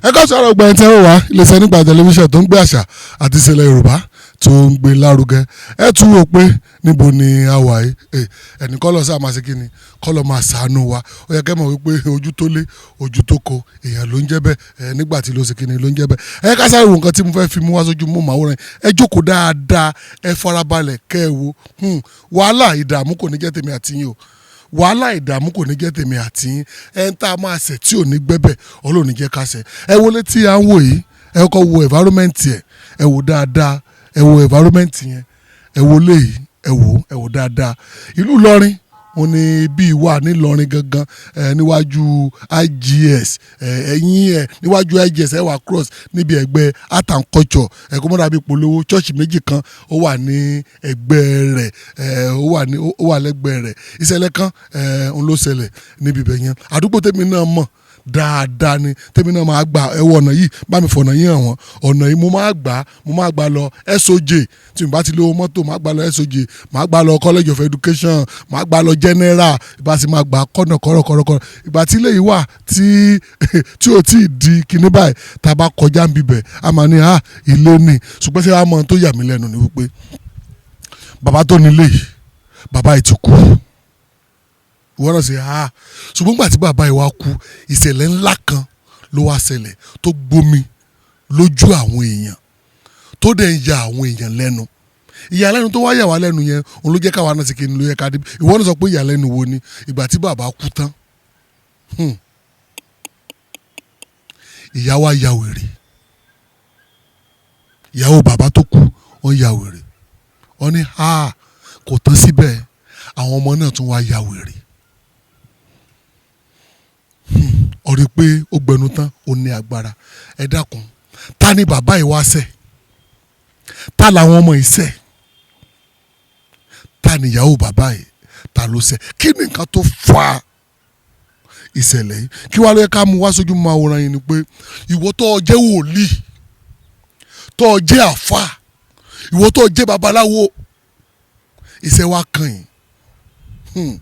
Ẹ ká sọ̀rọ̀ ọgbà ẹ̀ńtẹ́ wà iléeṣẹ́ nígbà tẹlifíṣàn tó ń gbé àṣà àti ìṣẹ̀lẹ̀ Yorùbá tó ń gbé lárugẹ. Ẹ tún wò pé níbo ni a wà yìí? Ẹnì kọ́ lọ sáà máa ṣe kí ni kọ́ lọ máa ṣàánú wa. Ó yẹ kẹ́ mọ̀ wípé ojú tó lé ojú tó ko èèyàn ló ń jẹ́ bẹ́ẹ̀. Ẹ nígbà tí ló ṣe kí ni ló ń jẹ́ bẹ́ẹ̀. Ẹ ká sáré wo nǹkan tí mo fẹ́ fi mú wá sójú mú màwòrán. Ẹ jókòó dáadáa, ẹ farabalẹ̀ kẹ́ ẹ wo. Wàhálà ìdààmú kò ní jẹ́ tèmi àti yín o. Wàhálà ìdààmú kò ní jẹ́ tèmi àti yín. Ẹ ń tá a máa ṣẹ̀ tí ò ní gbẹ́bẹ̀, Ọlọ́run ní jẹ́ ká ṣẹ̀. Ẹ wọlé tí à ń wò yìí, ẹ kọ́kọ́ wo environment ẹ̀, ẹ wò dáadáa, ẹ wo environment yẹn, ẹ wo léyìí, ẹ wò, ẹ wò dáadáa. Ìlú Ìlọrin òun ni bí wà nílọrin gangan, ẹ níwájú IGS, ẹ ẹ̀yìn ẹ níwájú IGS, ẹ wà cross níbi ẹ̀gbẹ́ Art and Culture. Ẹ kó mọ́ra bí polówó church méjì kan ó wà ní ẹ̀gbẹ́ rẹ̀, ẹ ó wà ní, ó wà lẹ́gbẹ̀ẹ́ rẹ̀. Ìṣẹ̀lẹ̀ kan ẹ ń ló ṣẹlẹ̀ níbi ibẹ̀ yẹn. Àdúgbò tèmi náà mọ̀ dáadáa ni, tèmi náà máa gbà. Ẹ wọ ọ̀nà yìí, bá mi fọ̀nà yìí hàn wọ́n. Ọ̀nà yìí mo máa gbà, mo máa gbà lọ SOJ. Tí mo bá ti lówó mọ́tò, máa gbà lọ SOJ, máa gbà lọ College of Education, máa gbà lọ General. Ìbá sì máa gbà kọ́nà kọ́rọ̀kọ́rọ̀. Ìgbà tí ilé yìí wà tí ò tí ì di kinní báyìí, tá a bá kọjá ń bibẹ̀, a máa ní ha ilé ni. Ṣùgbọ́n ṣé wàá mọ ohun tó yà mí lẹ́nu ni wípé bàbá tó nílé yìí, bàbá yìí ti kú. Ìwọ náà ṣe ha. Ṣùgbọ́n nígbà tí bàbá yìí wá kú, ìṣẹ̀lẹ̀ ńlá kan ló wá ṣẹlẹ̀ tó gbomi lójú àwọn èèyàn, tó dẹ̀ ń ya àwọn èèyàn lẹ́nu. Ìyàlẹ́nu tó wá yà wá lẹ́nu yẹn, òun ló jẹ́ káwa náà ṣe kí ni ló yẹ ká dé. Ìwọ náà sọ pé ìyàlẹ́nu wo ni? Ìgbà tí bàbá kú tán, ìyá wa ya wèrè. Ìyàwó bàbá tó kú, wọ́n ya wèrè. Wọ́n ní ha kò tán síbẹ̀, àwọn ọmọ náà tún wá ya wèrè. Ó rí i pé ó gbẹnu tán, ó ní agbára. Ẹ dákun, ta ni bàbá yìí wá ṣẹ̀? Ta làwọn ọmọ yìí ṣẹ̀? Ta ni ìyàwó bàbá yìí, ta ló ṣẹ̀? Kí ni nǹkan tó fa ìṣẹ̀lẹ̀ yìí? Kí wàá lóye ká mú wá sójú máa wòran yìí ni pé ìwọ tó o jẹ́ wòlíì, tó o jẹ́ àfà, ìwọ tó o jẹ́ babaláwo, iṣẹ́ wa kàn yín.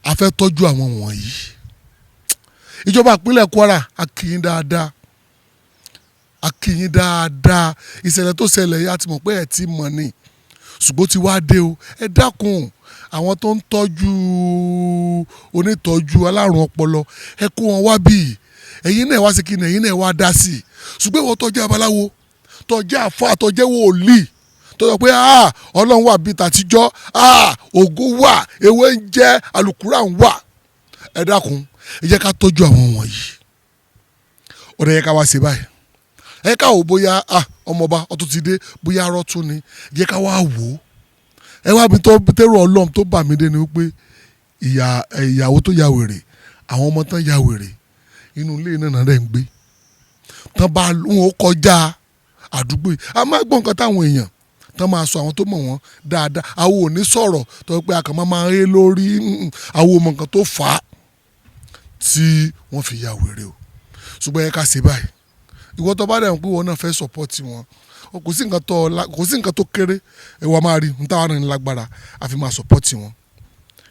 A fẹ́ tọ́jú àwọn wọ̀nyí. Ìjọba ìpínlẹ̀ Kwara, a kí yín dáadáa, a kí yín dáadáa. Ìṣẹ̀lẹ̀ tó ṣẹlẹ̀ yìí, a ti mọ̀ pé ẹ̀ ti mọ̀ ni, ṣùgbọ́n tí wàá dé o. Ẹ dákun, àwọn tó ń tọ́jú onítọ́jú alárùn ọpọlọ, ẹ kó wọn wá bí. Ẹ̀yin náà wá sí kí ni, ẹ̀yin náà wá dá sí i. Ṣùgbọ́n ìwọ tó jẹ́ babaláwo, tó jẹ́ àfáà, tó jẹ́ wòlíì, tó sọ pé Ọlọ́run wà bíi tàtijọ́, ògo wà, ewé ń jẹ́ alukura ń wà, ẹ dákun, ẹ jẹ́ ká tọ́jú àwọn wọ̀nyí. Ó dẹ̀ yẹ ká wá ṣe báyìí. Ẹ ká wò bóyá ọmọọba ọtún ti dé, bóyá arọ́ tún ni. Ẹ jẹ́ ká wá wò ó. Ẹ wá bí tó tẹ́rù Ọlọ́run tó bà mí dé ni wípé ìyàwó tó ya wèrè, àwọn ọmọ tán ya wèrè, inú ilé náà náà rẹ̀ ń gbé tán bá wọn ó kọjá àdúgbò yìí. A máa gbọ́ nǹkan táwọn èèyàn tán máa sọ, àwọn tó mọ̀ wọ́n dáadáa. Àwọn ò ní sọ̀rọ̀ tó pé a kàn máa máa hé lórí. Àwọn ò mọ nǹkan tó fà á tí wọ́n fi ya wèrè o. Ṣùgbọ́n ẹ ká ṣe báyìí. Ìwọ tó bá dẹ̀ ń pé ìwọ náà fẹ́ support wọn, kò sí nǹkan tó kéré. Ẹ wá máa rí n táwa náà ní lágbára, a fi máa support wọn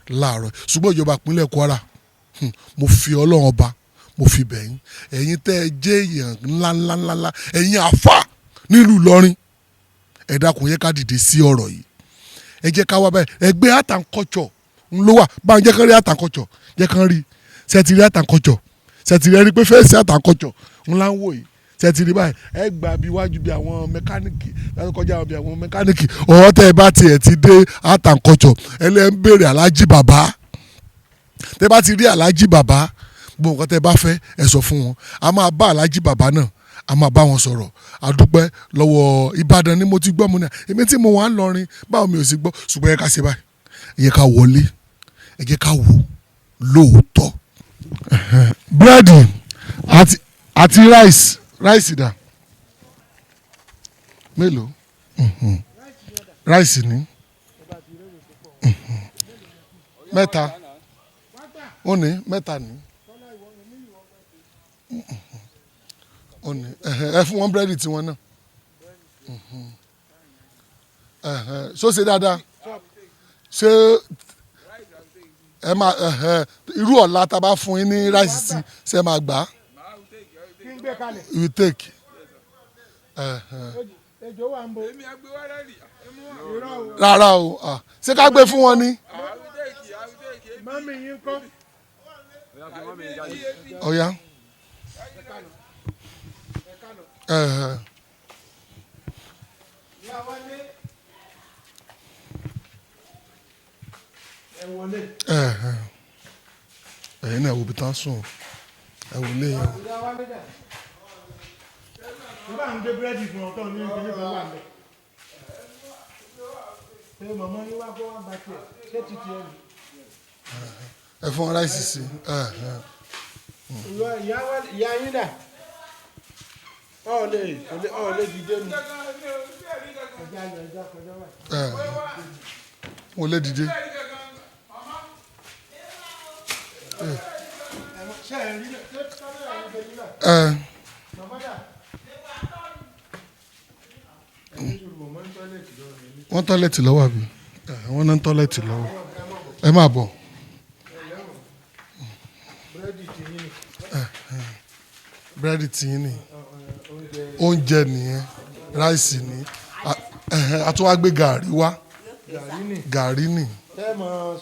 láàárọ̀. Ṣùgbọ́n ìjọba ìpínlẹ̀ Kwara, mo fi Ọlọ́run Ọba mo fi bẹ̀ yín. Ẹ̀yin tẹ́ ẹ jẹ́ èèyàn ńláńláńlá, ẹ̀yin àfà nílùú Ìlọrin, ẹ dákun, yẹ ká dìde sí ọ̀rọ̀ yìí. Ẹ jẹ́ ká wá báyìí. Ẹgbẹ́ Art and Culture ń ló wà báwọn. Jẹ́ kán rí Art and Culture, jẹ́ kán rí. Ṣe ti rí Art and Culture? Ṣe ti rí? Ẹ rí pé fence Art and Culture ńlá ń wò yìí. Ṣe ti rí báyìí? Ẹ gbà bí iwájú bí àwọn mẹkáníìkì láti kọjá bí àwọn mẹkáníìkì. Ọ̀hún tẹ́ ẹ bá tiẹ̀ ti dé Art and Culture, ẹ lẹ́ ń béèrè Aláàjì Bàbá. Tẹ́ bá ti rí Aláàjì Bàbá, gbogbo nǹkan tẹ́ bá fẹ́, ẹ sọ fún wọn. A máa bá Aláàjì Bàbá náà, a máa bá wọn sọ̀rọ̀. A dúpẹ́ lọ́wọ́. Ìbàdàn ni mo ti gbọ́. Mo ní èmi tí mo wà ń lọrin, báwo mi ò sì gbọ́? Ṣùgbọ́n ẹ ká ṣe báyìí, ẹ jẹ́ ká wọlé, ẹ jẹ́ ká wò lóòótọ́. Búrẹ́dì àti rice. Rice dà? Mélòó rice ní? Mẹ́ta ó ní, mẹ́ta ní ó ní. Ẹ fún wọn búrẹ́dì tiwọn náà. Ṣó ṣe dáadáa? Ṣé ẹ máa irú ọ̀la tá a bá fún yín ní rice sí, ṣé ẹ máa gbà á? gbé kalẹ̀. You take. Ejò wà ń bo. Irọ́ o. Rárá o, ah, ṣé ká gbé fún wọn ni. Mummy yín kọ́. Ọ̀ya. Ìyá wálé. Ẹ wọlé. Ẹ̀yin náà wo ibi tán sùn o. Ẹ wò lé yẹn o. Ìyá wálé dà. Ṣé bá ń gbé búrẹ́dì fún ọ tó ní ìpínlẹ̀ kan wà lẹ̀? Ṣé màmá yín wá kó wá gba tiẹ̀? Ṣé ti tiẹ̀ nì? Ẹ fún wọn rice sí. Ìyá wálé, ìyá yín dà. Ọ̀ lè kò lè ọ̀ lè dìde ni. Ẹja lọ ẹja kọjá wà. Wọn lè dìde. Ṣé ẹ rí ṣé kámẹ́rà yẹn fẹ́ yín náà? Màmá dà. Ẹni sùúrù màmá ń toilet lọ́wọ́ mi. Wọ́n toilet lọ́wọ́ àbí? Wọ́n náà ń toilet lọ́wọ́. Ẹ máa bọ̀. Búrẹ́dì ti yín ni. Búrẹ́dì tí yín ni. Oúnjẹ. Oúnjẹ nìyẹn, rice ni. A tún wá gbé gàrí wá. Gàrí ni. Gàrí ni. Tẹ́ mọ̀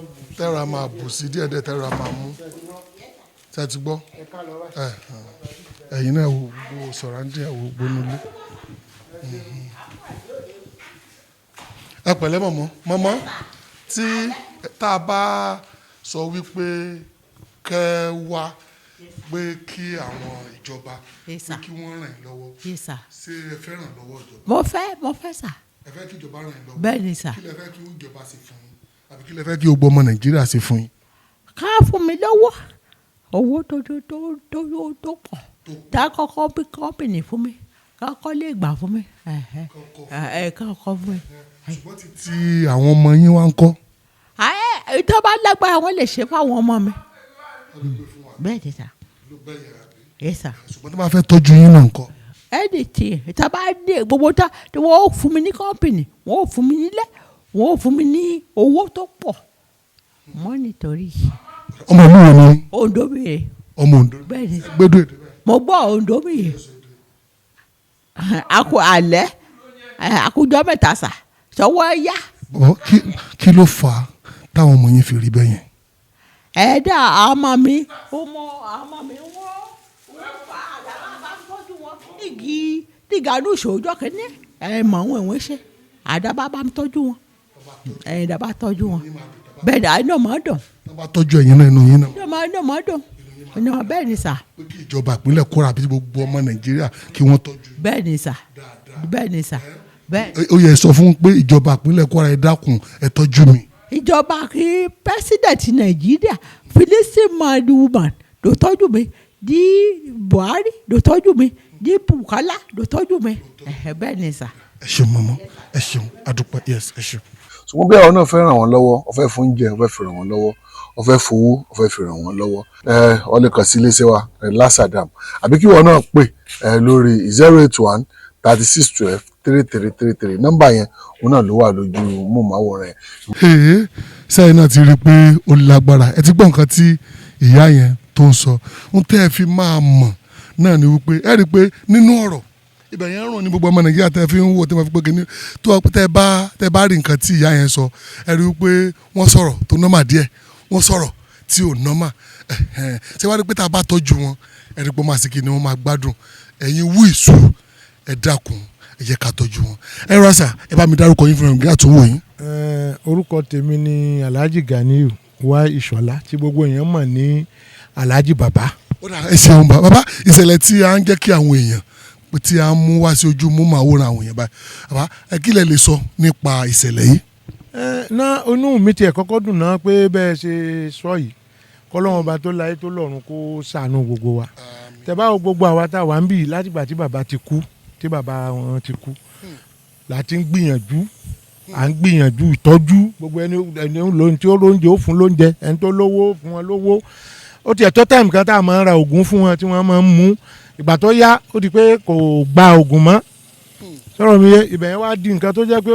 bù. Tẹ́ra máa bù sí díẹ̀díẹ̀, tẹ́ra máa mú. Ṣé ẹ ti gbọ́? Ẹ ká lọ wá. Ẹ̀yin náà wo gbogbo sọ̀rọ̀ǹdì, ẹ̀ wo gbogbo nulẹ̀. Ẹ pẹ̀lẹ́ mọ̀mọ́. Mọ̀mọ́, tí tá a bá sọ wípé kẹ́ wá pé kí àwọn ìjọba Yes, pé sir. kí wọ́n ràn yín lọ́wọ́. Yes, sir. Ṣé ẹ fẹ́ ràn lọ́wọ́ ìjọba? Mo fẹ́ sir. Ẹ fẹ́ kí ìjọba ràn yín lọ́wọ́? Bẹ́ẹ̀ ni sir. Kí lẹ fẹ́ kí ìjọba ṣe fún yín? Àbí kí lẹ fẹ́ kí gbogbo ọmọ Nàìjíríà ṣe fún yín? Ká fún mi lọ́wọ́ owó tó tó tó tó tó pọ̀, tá kọ́kọ́ bí company fún mi, kọ́kọ́ lè gbà fún mi. Kọ́kọ́. Ẹ̀ kọ́kọ́ fún mi. Ṣùgbọ́n ti ti àwọn ọmọ yín wá ń kọ́. Ẹ tó bá lágbára, wọn lè ṣe fáwọn ọmọ mi. Bẹ́ẹ̀ ni sir. Yes, sir. Ṣùgbọ́n tó bá fẹ́ tọ́jú yín náà ń kọ́. Anything tá a bá dé gbogbo tá tí wọ́n ó fún mi ní company, wọ́n ó fún mi nílẹ̀, wọ́n ó fún mi ní owó tó pọ̀ mọ́ nítorí. Ọmọ ìlú wo ni? Oǹdó mi rè. Ọmọ Oǹdó. Bẹ́ẹ̀ ni. Gbẹdọ èdè báyìí. Mo gbọ́ Oǹdó mi rè. Àkó alẹ́ àkójọ mẹ́ta sà sọ́wọ́ yá. Bọ́ kí ló fà á táwọn ọmọ yín fi rí bẹ́ẹ̀ yẹn? Ẹ̀ẹ́dà ọmọ mi, ọmọ ọmọ mi, wọ́n fà á àdàbà bá ń tọ́jú wọn nígi nígànú ìṣòjọ́ kínní ẹ̀ mọ̀ àwọn ìwé ṣe àdàbà bá ń tọ́jú wọn, ẹ̀ẹ́dà bá tọ́jú wọn bẹ́ẹ̀ dà, inú ọmọ dùn. Tó bá tọ́jú ẹ̀yin náà, inú yín náà. Inú ọmọ dùn, inú ọmọ, bẹ́ẹ̀ ni sir. Pé kí ìjọba ìpínlẹ̀ Kwara àbí gbogbo ọmọ Nàìjíríà kí wọ́n tọ́jú. Bẹ́ẹ̀ ni sir, bẹ́ẹ̀ ni sir, bẹ́ẹ̀. Ó yẹ sọ fún pé ìjọba ìpínlẹ̀ Kwara, ẹ dákun, ẹ tọ́jú mi. Ìjọba kí president Nàìjíríà Felicity woman ló tọ́jú mi, di Buhari ló tọ́jú mi, di Bukola ló tọ́jú mi. Ẹ̀hẹ́, bẹ́ẹ̀ ni sir. Ẹ ṣeun mọ̀mọ́, ẹ ṣeun, adúpẹ́. Yes, ẹ ṣeun. Ṣùgbọ́n bí àwọn náà fẹ́ ràn wọ́n lọ́wọ́, ó fẹ́ fún oúnjẹ, ó fẹ́ fi ràn wọ́n lọ́wọ́, ó fẹ́ fowó, ó fẹ́ fi ràn wọ́n lọ́wọ́, ẹ ọ lè kàn sí iléeṣẹ́ wa Lasadam, àbí kí wọn náà pè ẹ lórí 08136123333. Nọ́mbà yẹn òun náà ló wà lójú móhùnmáwòrán yẹn. Ee, sẹ́yìn náà ti rí i pé ó lágbára. Ẹ ti gbọ́ nǹkan tí ìyá yẹn tó ń sọ. Ń tẹ́ ẹ fi máa mọ̀ náà ni wípé ẹ rí i pé nínú ọ̀rọ̀ ibẹ̀ yẹn rùn ní gbogbo ọmọ Nàìjíríà tẹ́ fi ń wò, tẹ́ fi pé kínní tó tẹ́ bá rí nǹkan tí ìyá yẹn sọ, ẹ rí i pé wọ́n sọ̀rọ̀ tó normal díẹ̀, wọ́n sọ̀rọ̀ tí ò normal. Ṣé wàá rí i pé tá a bá tọ́jú wọn, ẹ rí i pé wọ́n máa sì kí ni, wọ́n máa gbádùn. Ẹ̀yin wú ìṣù, ẹ dákun, ẹ jẹ́ ká tọ́jú wọn. Ẹ rọ àṣà, ẹ bá mi dárúkọ yín fún mi kí àtúnwò yín. Orúkọ tèmi ni Alhaji Ganiyu Wá Ìṣọ̀lá, tí gbogbo èèyàn mọ̀ ní Alhaji Baba. Ó dà, ẹ ṣeun bàbá. Ìṣẹ̀lẹ̀ tí a ń jẹ́ kí àwọn èèyàn tí a ń mú wá sí ojú mú màwòrán àwọn èèyàn báyìí, bàbá, ẹ kí lẹ lè sọ nípa ìṣẹ̀lẹ̀ yìí? Ẹ ná, inú mi tiẹ̀ kọ́kọ́ dùn náà pé bẹ́ẹ̀ ṣe sọ yìí, kọ́lọ́run ọba tó láyé tó lọ́run kó ṣàánú gbogbo wa. Tẹ́ bá wo gbogbo àwa tá a wà ń bì látìgbà tí bàbá ti kú, tí bàbá wọn ti kú, láti ń gbìyànjú, à ń gbìyànjú ìtọ́jú gbogbo ẹni ẹni lóhun tí ó lóúnjẹ, ó fún lóúnjẹ, ẹni tó lówó, ó fún wọn lówó. Ó tiẹ̀ tó time kan tá a máa ń ra oògùn fún wọn tí wọ́n máa ń mú. Ìgbà tó yá, ó di pé kò gba oògùn mọ́. Sọ̀rọ̀ mi yé? Ibẹ̀ yẹn wá di nǹkan tó jẹ́ pé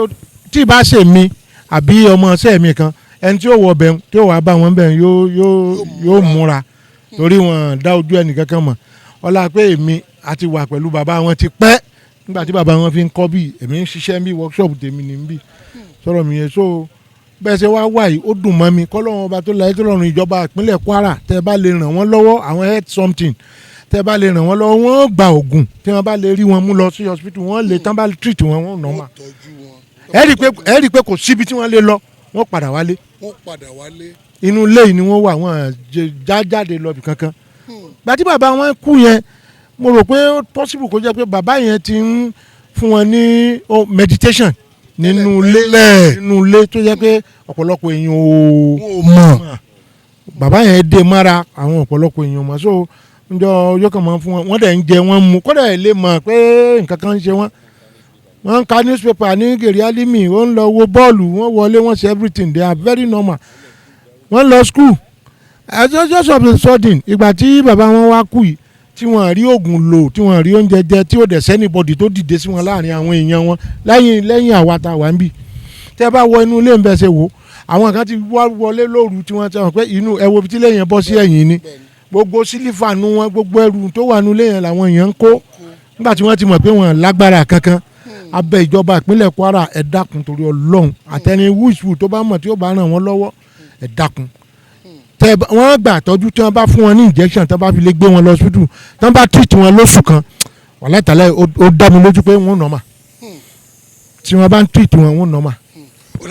tí ì bá ṣe mi àbí ọmọ ọṣẹ́ mi kan, ẹni tí ó wọ bẹ̀ tí ó wàá bá wọn bẹ̀ yóò múra, torí wọn dá ojú ẹnì kankan mọ̀. Ọlá pé èmi àti wà pẹ̀lú bàbá wọn ti pẹ́. Nígbà tí bàbá wọn fi ń kọ́ bí, èmi ń ṣiṣẹ́ bí, workshop tèmi ní bí sọ̀rọ̀ mi yẹn. So bẹ́ẹ̀ ṣe wá wà yìí, ó dùn mọ́ mi. Kọ́lọ́run ọba tó láyé tó lọ́run, ìjọba ìpínlẹ̀ Kwara, tẹ́ ẹ bá lè ràn wọ́n lọ́wọ́, àwọn health something, tẹ́ ẹ bá lè ràn wọ́n lọ́wọ́, wọ́n gba oògùn. Tí wọ́n bá lè rí wọn mú lọ sí hospital, wọ́n lè tán bá treat wọn, wọ́n normal. Tọ́jú wọn. Ẹ rí i pé kò síbi tí wọ́n lè lọ, wọ́n padà wálé. Wọ́n padà wálé. Inú ilé yìí ni wọ́n wà, wọ́n já jáde lọ bì kankan. Gbàtí bàbá wọn kú yẹn, mo rò pé ó possible kó jẹ́ pé bàbá yẹn ti ń fún wọn ní meditation nínú ilé. Tẹ́lẹ̀. Nínú ilé tó jẹ́ pé ọ̀pọ̀lọpọ̀ èèyàn ò wọn ò mọ̀. Bàbá yẹn dé mára àwọn ọ̀pọ̀lọpọ̀ èèyàn mọ̀. So njọ yóò kàn máa fún wọn, wọ́n dẹ̀ ń jẹ, wọ́n mu, kódà ẹ̀ lè mọ̀ pé nǹkan kan ń ṣe wọ́n. Wọ́n ń ka newspaper ní Gèrè Alimi, wọ́n ń lọ wo bọ́ọ̀lù, wọ́n wọlé, wọ́n ṣe everything. They are very normal, wọ́n lọ school. Just of a sudden, ìgbà tí bàbá wọn wá kú yìí, tí wọ́n rí oògùn lò, tí wọ́n rí oúnjẹ jẹ, tí ó dẹ̀ sí anybody tó dìde sí wọn láàrin àwọn èèyàn wọn lẹ́yìn àwa tá a wà ń bì. Tẹ́ bá wọ inú ilé ń bẹ̀ ṣe wò, àwọn kan ti wá wọlé lóru tí wọ́n ti hàn pé inú ẹ wo ibi tí lẹ́yìn bọ́ sí ẹ̀yìn ni. Gbogbo sílífà nu wọn, gbogbo ẹrù tó wà nínú ilé yẹn làwọn èèyàn ń kó nígbà tí wọ́n ti mọ̀ pé wọ́n lágbára kankan. Abẹ́ ìjọba ìpínlẹ̀ Kwara, ẹ dákun torí Ọlọ́run, àtẹni wíṣù tó bá mọ̀ tí ó bá ràn wọ́n lọ́wọ́, ẹ dákun. Tẹ wọ́n gbà tọ́jú, tí wọ́n bá fún wọn ní injection, tí wọ́n bá fi lè gbé wọn lọ hospital, tí wọ́n bá treat wọn lóṣù kan, wàláhì tàláhì, ó dá mi lójú pé wọ́n normal. Tí wọ́n bá ń treat wọn, wọ́n normal.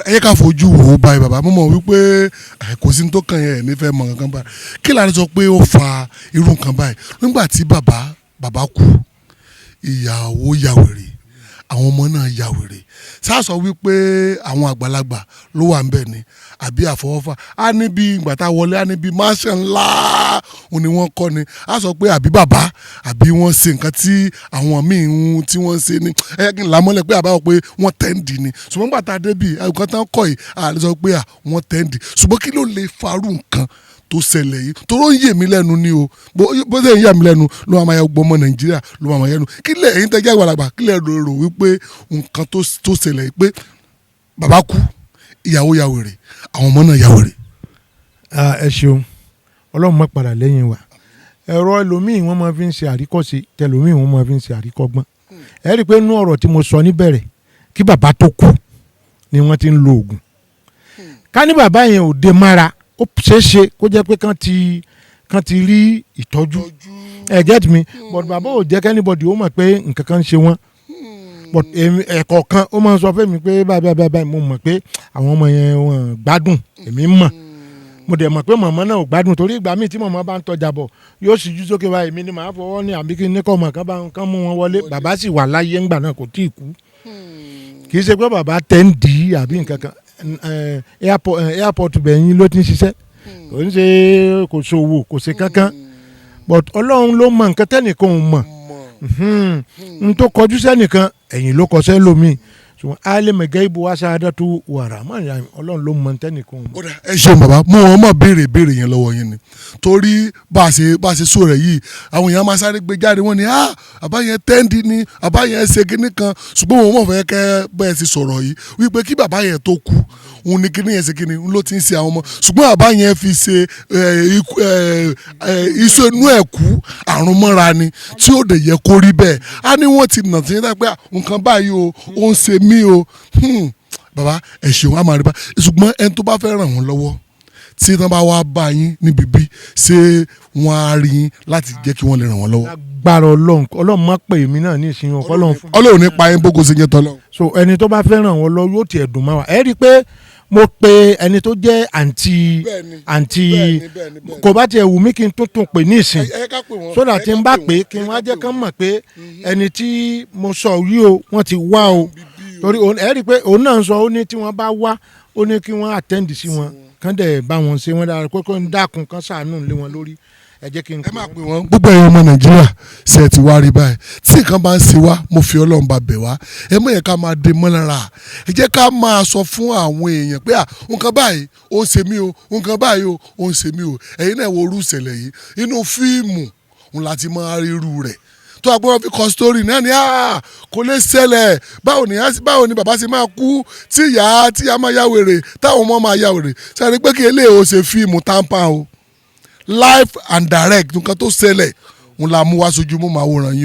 Ẹ yẹ ká fojú wò ó báyìí. Bàbá, mo mọ̀ wípé kò sí ní tó kàn yẹn nífẹ̀ẹ́ mọ̀ kankan báyìí. Kí la sọ pé ó fa irú nǹkan báyìí nígbà tí bàbá kú, ìyàwó ya wèrè, àwọn ọmọ náà ya wèrè? Sáà wípé àwọn àgbàlagbà ló wà ń bẹ̀ ni àbí àfọwọ́fà? Á ní bí ìgbà tá a wọlé, á ní bí mansion ńlá òun ni wọ́n kọ́ ni. Á sọ pé àbí bàbá àbí wọ́n ṣe nǹkan tí àwọn míì ń tí wọ́n ṣe ni. Ẹ kí n là mọ́lẹ̀ pé àbáwọ̀ pé wọ́n tẹ́ǹdì ni. Ṣùgbọ́n gbà tá a débì, nǹkan tán kọ́ yìí, a lè sọ pé à wọ́n tẹ́ǹdì. Ṣùgbọ́n kí ló lè farú nǹkan tó ṣẹlẹ̀ yìí? Toró ń yè mí lẹ́nu ni o. Bó ṣe ń yà mí lẹ́nu ló máa ya gbọ́ ọmọ Nàìjíríà, ló máa yẹnu. Kí lẹ̀ ẹ̀yin tẹ́jẹ́ àgbàlagbà, kí lẹ̀ rò wípé nǹkan tó ṣẹlẹ̀ yìí pé bàbá kú, ìyàwó ya wèrè, àwọn ọmọ náà ya wèrè? Ẹ ṣeun, Ọlọ́run má padà lẹ́yìn wa. Ẹ̀rọ ẹlòmíì, wọ́n máa fi ń ṣe àríkọ́ṣe, tẹlòmíì, wọ́n máa fi ń ṣe àríkọ́gbọ́n. Ẹ rí i pé inú ọ̀rọ̀ tí mo sọ níbẹ̀rẹ̀, kí bàbá tó kú ni wọ́n ti ń lo oògùn. Ká ní bàbá yẹn ò dé mára, ó ṣeé ṣe kó jẹ́ pé kán ti rí ìtọ́jú. Ẹ get me? But bàbá ò jẹ́ k'anybody ó mọ̀ pé nǹkan kan ń ṣe wọ́n. But èmi, ẹ̀kọ́ kan ó máa ń sọ fún mi pé báyìí báyìí báyìí, mo mọ̀ pé àwọn ọmọ yẹn, wọ́n gbádùn. Èmi mọ̀, mo dẹ̀ mọ̀ pé màmá náà ò gbádùn, torí ìgbà míì tí màmá bá ń tọjà bọ̀, yóò sì jú sókè báyìí, èmi ni màá fọwọ́ ní àbí kí n ní kọ́ ọmọ kan bá kán mú wọn wọlé. Bàbá sì wà láyé ńgbà náà, kò tíì kú. Kì í ṣe pé bàbá tẹ́ ń dì í àbí nǹkan kan. Airport bẹ̀yìn ló ti ń ṣiṣẹ́, kò ń ṣe, kò ṣòwò, kò ṣe kankan. But Ọlọ́run ló mọ nǹkan tẹ́nìkan ò mọ̀. N tó kọjú sẹ́nìkan, ẹ̀yìn ló kọsẹ́ lómi. Ṣùgbọ́n alẹ́ mẹ̀gẹ́ ibo wa ṣáadá tó wàrà mọ́, Ọlọ́run ló mọ tẹ́nìkan ò mọ̀. Ó dà, ẹ ṣeun bàbá. Mo wọn mọ̀ béèrè béèrè yẹn lọ́wọ́ yín ni, torí bá a ṣe sọ rẹ̀ yìí, àwọn èèyàn máa sáré gbé jáde, wọ́n ní, "Ah, bàbá yẹn tẹ́ǹdì ni, bàbá yẹn ṣe kinní kan." Ṣùgbọ́n wọn mọ̀ fẹ́ kẹ́ bẹ́ẹ̀ ti sọ̀rọ̀ yìí wípé kí bàbá yẹn tó kú, òun ni kinní yẹn ṣe kinní ló ti ń ṣe àwọn ọmọ. Ṣùgbọ́n bàbá yẹn fi ṣe iṣu inú ẹ̀ kú àrùn mọ́ra ni, tí ó dẹ̀ yẹ kó rí bẹ́ẹ̀. Á ní wọ́n ti nà tí yẹn pé nǹkan báyìí o, ó ń ṣe mí o. Bàbá, ẹ ṣeun, á máa rí bá. Ṣùgbọ́n ẹni tó bá fẹ́ ràn wọ́n lọ́wọ́, tí wọ́n bá wá bá yín níbi bí, ṣé wọ́n á rí yín láti jẹ́ kí wọ́n lè ràn wọ́n lọ́wọ́? Agbára Ọlọ́run, Ọlọ́run má pè mí náà ní ìsinyìí, Ọlọ́run fún mi. Ọlọ́run ní pa yín bógo ṣe jẹ́ tọ́lọ́. So ẹni tó bá fẹ́ ràn wọ́n lọ, yóò tiẹ̀ dùn máa wà. Ẹ rí i pé mo pe ẹni tó jẹ́ àǹtí àǹtí Bẹ́ẹ̀ni. Kò bá tiẹ̀ wù mí kí n tún tún pè ní ìsìn, Ẹ ká pè wọ́n. Sódà tí n bá pè é, kí n wá jẹ́ kán mọ̀ pé ẹni tí mo sọ yìí o, wọ́n ti wá o. Torí ẹ rí i pé òun náà ń sọ, ó ní tí wọ́n bá wá, ó ní kí wọ́n attend sí wọn, kán dẹ̀ bá wọn ṣe wọ́n dára, kókó ń dákun, kán ṣàánú lé wọn lórí. Ẹ jẹ́ kí n Ẹ máa pè wọ́n. Gbogbo ẹ̀yin ọmọ Nàìjíríà, ṣe ẹ ti wá rí báyìí? Tí nǹkan bá ń ṣe wá, mo fi Ọlọ́run bá bẹ̀ wá, ẹ má yẹ ká máa dé mọ́ lára. Ẹ jẹ́ ká máa sọ fún àwọn èèyàn pé à, nǹkan báyìí ó ń ṣe mí o, nǹkan báyìí o, ó ń ṣe mí o. Ẹ̀yin náà wo orú ìṣẹ̀lẹ̀ yìí, inú fíìmù ń láti máa rí irú rẹ̀ tó a gbọ́dọ̀ fi kọ story náà ni. Kò lè ṣẹlẹ̀. Báwo ni bàbá ṣe máa kú, tí ìyá máa ya wèrè, táwọn ọmọ máa ya wèrè? Sáré pé kí eléyìí ó ṣe fíìmù tampa o, live and direct, nǹkan tó ṣẹlẹ̀. Ń la mú wá sójú mú màwòrán yín.